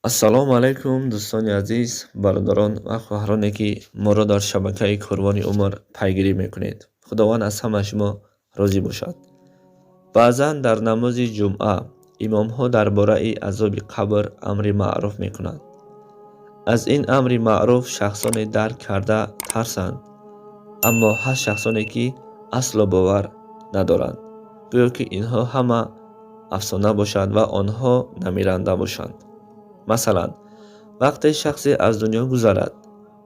Ассалому алайкум, дӯстони азиз, бародарон ва хоҳароне, ки моро дар шабакаи Корвони умр пайгирӣ мекунед. Худованд аз ҳама шумо розӣ бошад. Баъзан дар намози ҷумъа имомҳо дар бораи азоби қабр амри маъруф мекунанд. Аз ин амри маъруф шахсоне дарк карда тарсанд, аммо ҳаст шахсоне, ки асло бовар надоранд, гӯё ки инҳо ҳама афсона бошад ва онҳо намиранда бошанд. Масалан, вақте шахсе аз дунё гузарад,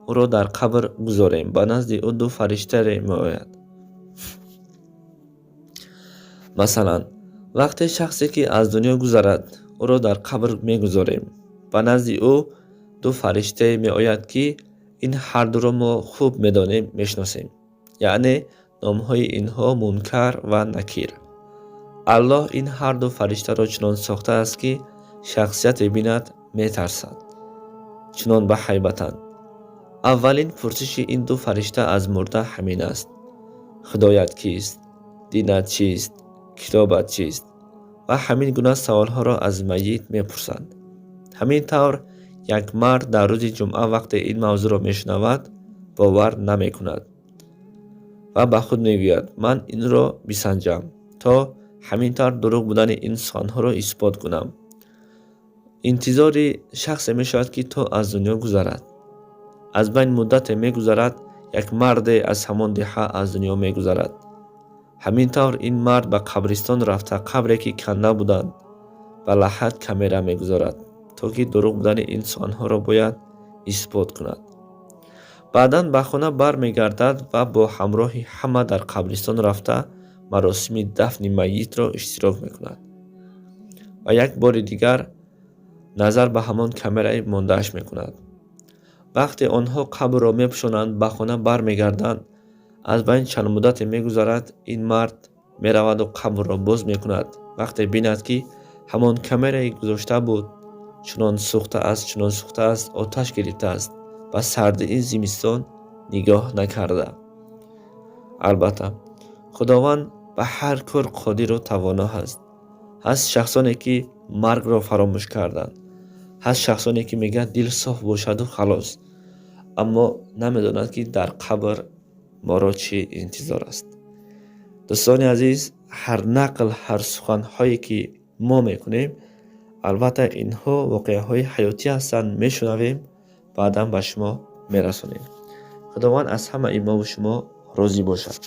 ӯро дар қабр гузорем, ба назди ӯ ду фариштае меояд. Масалан, вақте шахсе ки аз дунё гузарад, ӯро дар қабр мегузорем, ба назди ӯ ду фариштае меояд, ки ин ҳардуро мо хуб медонем, мешиносем, яъне номҳои инҳо Мункар ва Накир. Аллоҳ ин ҳарду фариштаро чунон сохтааст, ки шахсияте бинад, метарсад, чунон ба ҳайбатанд. Аввалин пурсиши ин ду фаришта аз мурда ҳамин аст: худоят кист, динат чист, китобат чист? Ва ҳамин гуна саволҳоро аз майит мепурсанд. Ҳамин тавр як мард дар рӯзи ҷумъа вақте ин мавзӯъро мешунавад, бовар намекунад ва ба худ мегӯяд: ман инро бисанҷам, то ҳамин тавр дурӯғ будани ин суханҳоро исбот кунам. Интизори шахсе мешавад, ки то аз дунё гузарад. Аз байн муддате мегузарад, як марде аз ҳамон деҳа аз дунё мегузарад. Ҳамин тавр ин мард ба қабристон рафта, қабре ки канда буданд, ба лаҳад камера мегузорад, то ки дурӯғ будани ин суханҳоро бояд исбот кунад. Баъдан ба хона бармегардад ва бо ҳамроҳи ҳама дар қабристон рафта, маросими дафни майитро иштирок мекунад ва як бори дигар назар ба ҳамон камераи мондааш мекунад. Вақте онҳо қабрро мепӯшонанд, ба хона бармегарданд, аз байн чанд муддате мегузарад, ин мард мераваду қабрро боз мекунад. Вақте бинад, ки ҳамон камерае гузошта буд, чунон сӯхтааст, чунон сӯхтааст, оташ гирифтааст, ба сардии зимистон нигоҳ накарда. Албатта, Худованд ба ҳар кор қодиру тавоно ҳаст. Ҳаст шахсоне, ки маргро фаромӯш карданд. Ҳаст шахсоне, ки мегӯянд дил соф бошаду халос, аммо намедонанд, ки дар қабр моро чӣ интизор аст. Дӯстони азиз, ҳар нақл, ҳар суханҳое, ки мо мекунем, албатта, инҳо воқеаҳои ҳаётӣ ҳастанд, мешунавем, баъдан ба шумо мерасонем. Худованд аз ҳамаи мову шумо розӣ бошад.